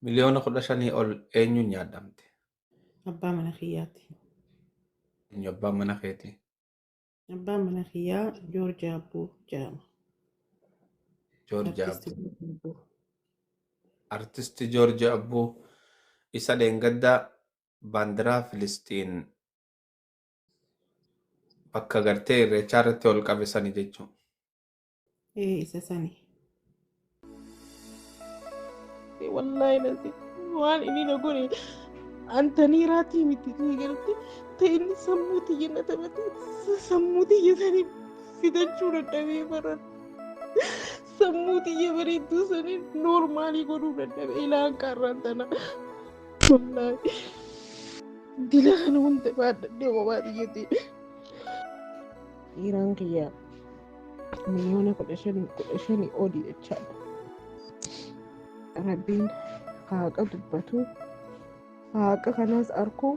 Miliyoona 15 ol eenyuun nyaadhamte? Abbaa mana kiyyaati. Eenyu abbaan mana keetii? Abbaan mana kiyyaa Joorji Abbuu jedhama. Joorji Artisti Abbuu. Joorji Abbuu. Artisti Joorji Abbuu isa dheengadda baandiraa Filisxiin bakka gartee irreechaa irratti ol qabe sani jechuudha. Ee isa sani. Wallaahi nasi waan inni na godhe antaniiraatii miti ni galte ta'e inni sammuu tiyya na taphate sammuu tiyya sanii fidachuu dadhabee baran sammuu tiyya bareedduu sanii noormaalii godhuu dadhabee ilaan qaarraan tana wallaahi dila kana hunda baadhadhee kophaa tiyyatti. Dhiiraan kiyya miliyoona 15 15 oli jechaadha. Rabbiin haqa dubbatu haqa kanaas arku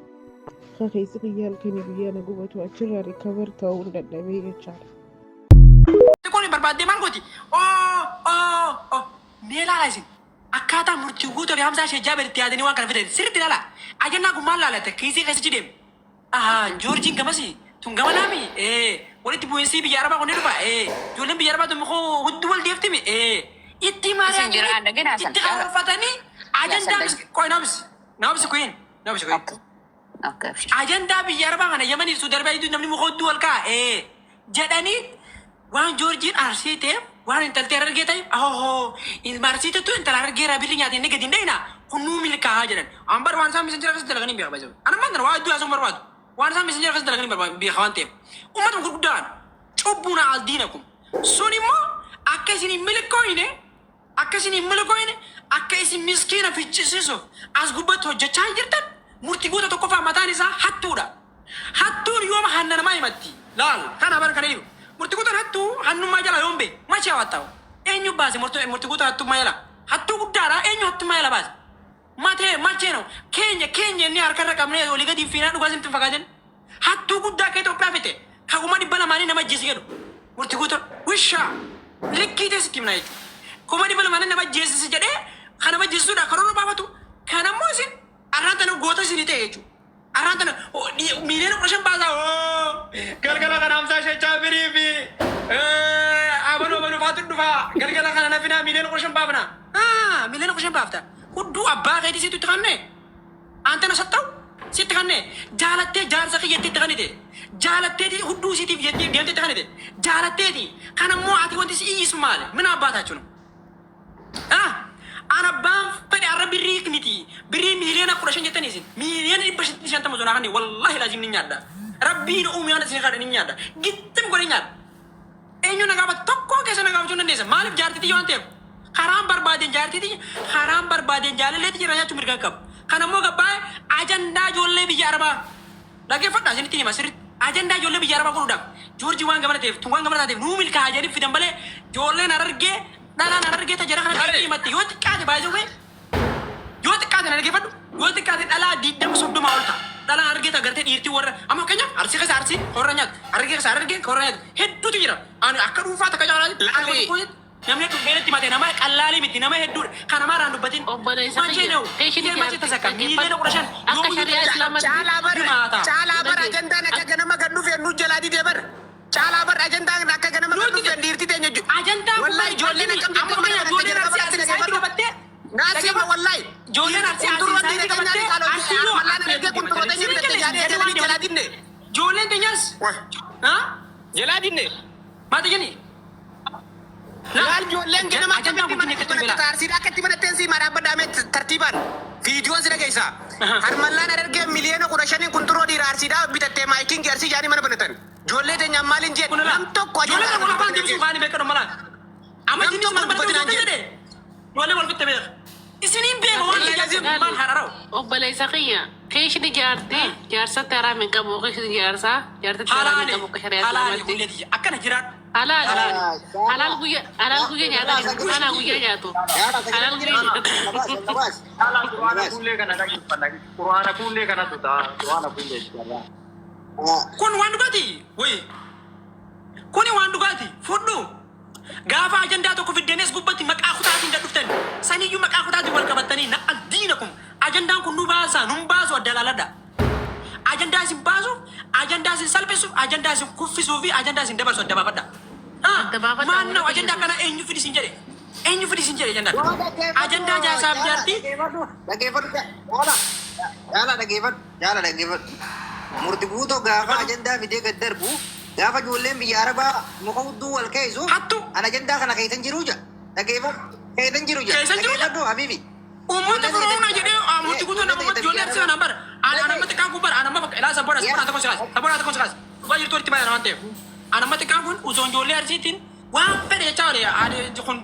ka keessi kiyya halkanii guyyaa na gubatu achirraa rikabar ta'uun dadhabee jechaadha. Kun barbaaddee maal gooti? Oo oo oo mee laala isin akkaataa murtii guutuu fi Hamzaa Sheek Jaabir itti yaadanii waan kana fidan sirriitti ilaala. Ajannaa kun maal laalate? Kiisii keessa deemu. Ahaa Joorjiin gamasi tun gamanaami ee walitti bu'insii biyya arabaa kun ni dhufa ee ijoolleen biyya arabaa tun mukuu hudduu wal deeftimi ee itti Isin mari'atanii jiraan dhageen itti karoorfatanii ajandaa qoy naabsi naabsi kuyin naabsi kuyin Okay. Okay. abshir. ajandaa biyya arabaa kana Yamanii fi Suudi Arabiyaa jidduu namni muka hudduu wal kaa'a ee jedhanii waan Joorjiin Arsii ta'eef waan intaltee Harargee ta'eef ahoo ilma Arsii ta'tu intala Harargee irraa birri nyaate inni gadi hin dhayna kun nuu milkaa'aa jedhan. An bar waan isaan messenger akkasitti dalagan hin beeka baay'ee. An ammaan tana waa hedduu haasa'uu hin barbaadu. Waan isaan messenger akkasitti dalagan hin barbaadu beeka waan ta'eef. Uummatuma gurguddaan cubbuun aldiinakum. Sun immoo akka isin hin milkooyne Akka isin hin milkooyne, akka isin miskiina ficcisiisuuf as gubbatti hojjachaa hin jirtan? Murti guuta tokkoffaa mataan isaa hattuudha. Hattuun yoom hanna namaa himatti? Laal, kana bar kana himu. Murti guutaan hattuu hannummaa jalaa yoom bahe? Mache awaxxahu? Eenyu baase murti guutaa hattummaa jalaa? Hattuu guddaadha, eenyu hattummaa jalaa baase? Matee, machee no. Keenya, keenya inni harka irra qabnee olii gadi hin fiinaa dhugaa isinitti hin fakkaatin. Hattuu guddaa akka Itoophiyaa fixe ka 200,000 nama ajjeese jedhu. Murti guutuu wishaa likkii ta'e sitti himna jechuudha. 200,000 nama ajjeesise jedhee kan nama ajjeesisuudhaaf karoora baafatu kan ammoo isin arraan tana goota isinii ta'e jechuudha. Arraan tana miiliyoona 15 baasaa oo galgala kana Hamzaa Sheechaa Birii fi abaluu abaluu faatu dhufa galgala kana nafinaa miiliyoona 15 baafna. Miiliyoona 15 baafta. Hudduu abbaa keetii situ itti kannee. Antena saxxaw sitti kannee. Jaalattee jaarsa kiyya jettee itti kannite. Jaalatteeti hudduu isiitiif jettee deemtee itti kannite. Jaalatteeti. Kan ammoo ati wanti si iyyisu maali? Mina abbaa taachuu Ah! An abbaan fedhe har'a birrii miti. Birrii miiliyoona 15 jettanii isin. Miiliyoona 550 osoo naa kanne wallaahi laazim ni nyaadha. Rabbiin uume waan isin kadhe ni nyaadha. Gixxim godhee nyaadha. Eenyu na gaafata? Tokkoon keessa na gaafachuu hin dandeessan. Maaliif jaartii tiyya waan ta'eef. Karaan barbaadeen jaartii tiyya, karaan barbaadeen jaalallee tiyya irraa nyaachuu mirga qaba. Kana immoo gabbaa'ee ajandaa ijoollee biyya Arabaa dhaggeeffadhaa isinitti hima sirriitti. Ajandaa ijoollee biyya Arabaa godhuudhaaf Joorjii waan gamana ta'eef tun waan gamana taateef nuu milkaa'a jedhanii fidan malee ijoolleen Harargee dhalaan Harargee ta jara kana Haree. xiiqii himatte yoo xiqqaate by the way yoo xiqqaate na dhaggeeffadhu yoo xiqqaate dhalaa 20 30 ol ta'a. Dhalaan Harargee ta gartee dhiirtii warra amma fakkeenyaaf Arsii keessa Arsiin horra nyaatu Harargee keessa Harargeen horra nyaatu hedduutu jira. Ani akka dhuunfaa takka caalaatti akka nama Laali. tokkootti Namni dhufee natti himate nama qallaalii miti nama hedduudha. Kan namaarraa hin dubbatin. Obboleessa Machee kiyya na'u. keeshini Isheen machee jaarti tasakka dhaggeeffadhu miiliyoona 15 akka yoomiyyuu shari'aa islaamatti Caalaa bar jimaata. caalaa bar dhagge ajandaan akka ganama gad dhufeen nu jalaa didee bar caalaa bar ajandaan akka ganama gad Nuti dhufeen dhiirti teenya ju ajandaa kun wallahi bari ijoolleen argini akkam amma jettee mana fakkeenyaaf banatte ijoolleen jalqaba arsii irratti asii saayitii dhaggeeffadhu qabattee naasii dhaggeeffadhu wallahi ijoolleen arsii asii qunxurroon saayitii dhiira keenyaa qabattee ni kaaloo arsii yoo mallaan akka argee hedduu qunxurroo deematan teenya isin bitatte galee jaadee jedhanii eegalanii waan jalaa deematan dinne ijoolleen teenyas Wah. ha Jalaa dinne maal jeni Laal ijoolleen ganama Ajandaa akkamitti guddina mana keessatti banatte beela. taarsiidha akka itti banatteen sii maraa dhaabbadhaa tartiibaan viidiyoon si dhageessa. Harmallaan Harargee miliyoona 15n kunturoo dhiira Arsiidhaa bitattee maayikiingi Arsii jaanii mana banatan. Ijoollee teenyaan maaliin jeen Kun laa. nam tokko Ijoollee ajandaa tokko kana afaan dubbatin deebisuu jeen. kaanii beekadhu malaan. Amma Nam isinis tokko mana dubbatin banatee jeen. jedhe. Ijoollee wal fitte beeka. Isiniin beeka waan Wallahi kiyyaa lazim. maal hararaw. Obboleessa kiyya keeshni jaarti jaarsatti haraam hin qabu keeshni jaarsaa jaartitti haraam hin Halaali. qabu akka shari'aa Halaali islaamatti. hullee tiyya. Akkana jiraadhu. Halaal Halaali. halaal guyya halaal guyya nyaatani anaa guyya nyaatu halaal guyya nyaatu. Caalaa quraana kuullee kana dhaggeeffanna. Quraana kuullee kanatu ta'a. Quraana kuullee jechuudha. Kun waan dhugaati. Wayi. Kuni waan dhugaati. Fudhu. Gaafa ajandaa tokko fiddanii as gubbatti maqaa kutaatiin gad dhuftan. Saniyyuu maqaa kutaatiin wal qabattanii na addiina. baasaa nun baasu adda laaladha. Ajandaa isin baasuuf, ajandaa isin salphisuuf, ajandaa isin kuffisuu fi ajandaa isin dabarsu adda baafadha. Adda baafadha Maal warra ajandaa biyya kana eenyu fidi isin jedhe? Eenyu fidi isin jedhe ajandaa kana? Ajandaa jaarsaaf jaartii Dhageeffadhu, dhageeffadhu, jaala, jaala dhageeffadhu, jaala dhageeffadhu. Murti guutoo gaafa ajandaa fidee gad darbu, gaafa ijoolleen biyya Arabaa muka hudduu wal keessu, Hattu. an ajandaa kana keessan jiruu jira. Dhageeffadhu, keessan jiru jira. Keessan jiru jira. Dhageeffadhu, habibi. Uummata Firoona jedhee murti guutuu nama ijoollee arsii kanaan bara. Ani anamma xiqqaan kun bara anamma bakka ilaa sabboona sabboona tokko sikaas sabboona tokko sikaas dhugaa jirtu walitti baay'ee waan ta'eef. Anamma xiqqaan kun osoo ijoollee arsiitiin waan fedhe jechaa oole ani kun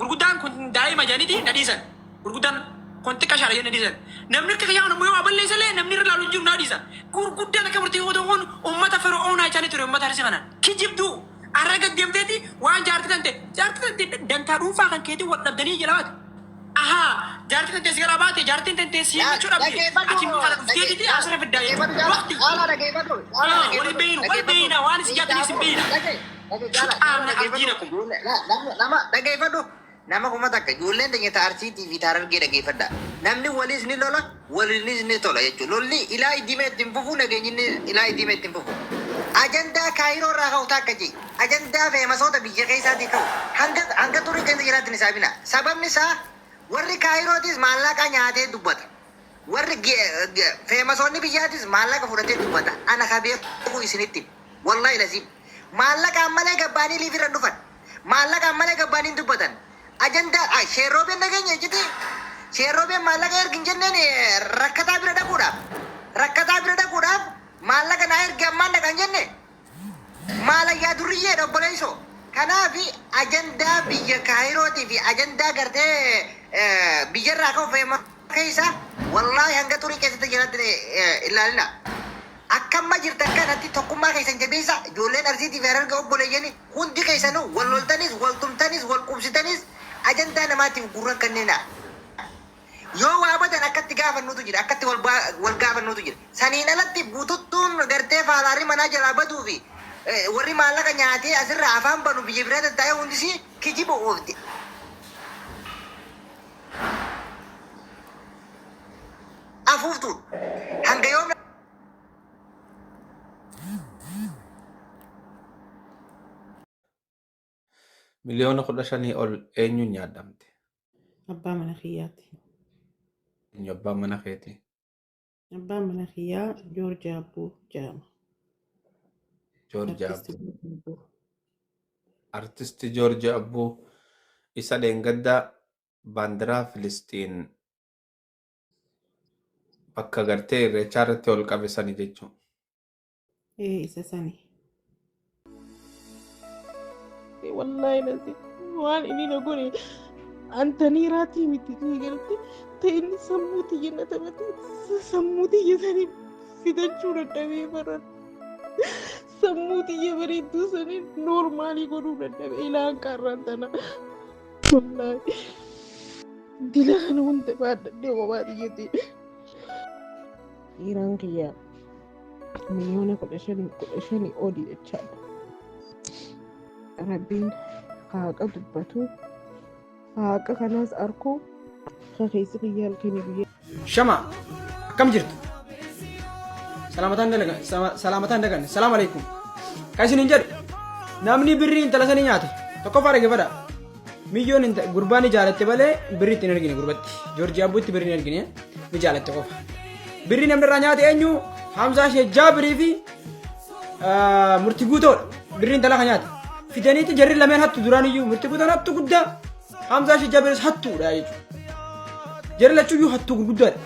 gurguddaan kun daa'ima jedhaniiti na dhiisan. Gurguddaan kun xiqqa shaara jedhanii na dhiisan. Namni akka kiyyaa kun yoo balleessa illee namni irra ilaalu hin jiru na dhiisa. Gurguddaan akka murtii guutuu kun uummata Firoonaa jechaa ture uummata arsii kanaan. Kijibduu arra gad deemteeti waan jaartii tante jaartii tante dantaa dhuunfaa kan keetiin wal dhabdanii jala baate. Ahaa, jaartiin tantee si garaa baate, jaartiin tantee si himachuu dhabde. Ati immoo kana dhufteetiti asirra fiddaa jechuudha. Waqti. Wal beeynu, wal beeyna, waan isin jaataniif isin beeyna. Shuxaamna ardiinakum. Nama dhageeffadhu. Nama 1000 ijoolleen teenya ta Arsiitii fi ta Harargee dhageeffadha. Namni waliis ni lola, waliinis ni tola jechuudha. Lolli ilaa iddiimee ittiin fufu, nageenyi ilaa iddiimee ittiin fufu. Ajandaa Kaayiroo irraa ka'u takka jee. Ajandaa feemasoota biyya keessaatii ka'u. Hanga hanga xurii keessa jiraatti hin hisaabina. Sababni isaa warri Kaayirootis maallaqa nyaatee dubbata. Warri feemasoonni biyyaatis maallaqa fudhatee dubbata. Ana ka beeku isinitti. Wallahi laziim. Maallaqaan malee gabbaanii liif irra hin dhufan. Maallaqaan malee gabbaanii hin dubbatan. Ajandaa sheerroobeen dhageenya iccitii. Sheerroobeen maallaqa ergi hin jenneen rakkataa bira dhaquudhaaf. Rakkataa bira dhaquudhaaf maallaqa naa ergi ammaan dhaqa hin jenne. Maalayyaa durriyyeedha obboleessoo. Kanaaf ajandaa biyya Kaayirootii fi ajandaa gartee biyyarraa ka'u feema keessa wallaahi hanga xurii keessatti jalatti ilaalina. Akkamma jirtan kanatti tokkummaa keessan jabeessa ijoolleen Arsiitii fi Hararge obboleeyyani hundi keessanuu wal loltanis wal tumtanis wal qubsitanis ajandaa namaatiif gurran kennina. Yoo waa badan akkatti gaafannuutu jira, akkatti wal wal gaafannuutu jira. Saniin alatti bututtuun gartee faalaarri manaa jalaa baduu fi warri maallaqa nyaatee asirraa afaan banu biyya biraa tattaa'ee hundisii kijiba oofti. Afuuftuudha. Hanga yoom 15,000,000 ol eenyuun nyaadhamte? Abbaa mana kiyyaati. Eenyu abbaan mana keetii? Abbaan mana kiyyaa Joorji Abbuu jedhama. Joorji Artisti Abbuu. Joorji Abbuu. Artisti Joorji Abbuu isa dheengadda baandiraa Filisxiin bakka gartee irreechaa irratti ol qabe sani jechuudha. Ee isa sani. Wallahi nasi waan inni na godhe antaniiraatii miti ni galte ta'e inni sammuu tiyya na taphate sammuu tiyya sanii fidachuu dadhabee baran sammuu tiyya bareedduu sanii noormaalii godhuu dadhabee ilaan qaarraan tana wallahi dila kana hunda baadhadhee kophaa tiyyatti dhiiraan kiyya 15,000,000 15 oli jechaadha. Rabbiin haqa dubbatu haqa kanaas arku ka keessi kiyya halkanii guyyaa. Shama akkam jirtu? Salaamataan dalaga salaamataan dagan salaam alaikum. Kan isin hin jedhu namni birrii intala sanii nyaate tokkoffaa dhaggeeffadha. Miyyoon gurbaan ni jaalatte malee birrii itti hin argine gurbatti. Joorjii Abbuutti birrii hin argine ni jaalatte qofa. Birrii namni irraa nyaate eenyu? Hamzaa Shee Jaabirii fi murti guutoodha. Birrii intala kan nyaate. Fidaniiti jarri lameen hattu duraan iyyuu murti guutoon hattu guddaa. Hamzaa Shee Jaabiris hattuudha jechuudha. Jarri lachuuyyuu hattuu gurguddaadha.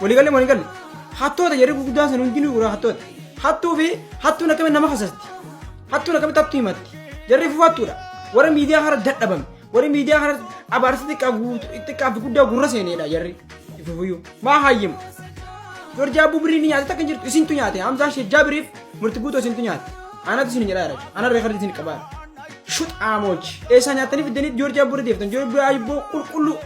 Waliigalee waliigalee. Hattoota jarri gurguddaan sun hundinuu gurguddaa hattoota. Hattuu fi hattuun akkamitti nama kasasti. Hattuun akkamitti hattuu himatti. Jarri fufu hattuudha. Warra miidiyaa kana dadhabame. Warri miidiyaa kana abaarsa xiqqaa guutuu xiqqaa fi guddaa gurra seeneedha jarri. Fufuyyuu. Maa hayyimu. Joorjii Abbuu birrii ni nyaate takka hin jirtu isintu nyaate. Hamzaa Sheek Jaabiriif murti guutuu isintu nyaate. Anatu isin jedhaa jira. Ana reekardi isin qabaa. Shut aamoch. Eessaa nyaattanii fiddanii Joorjii Abbuu irra deeftan. Joorjii Abbuu qulqulluu.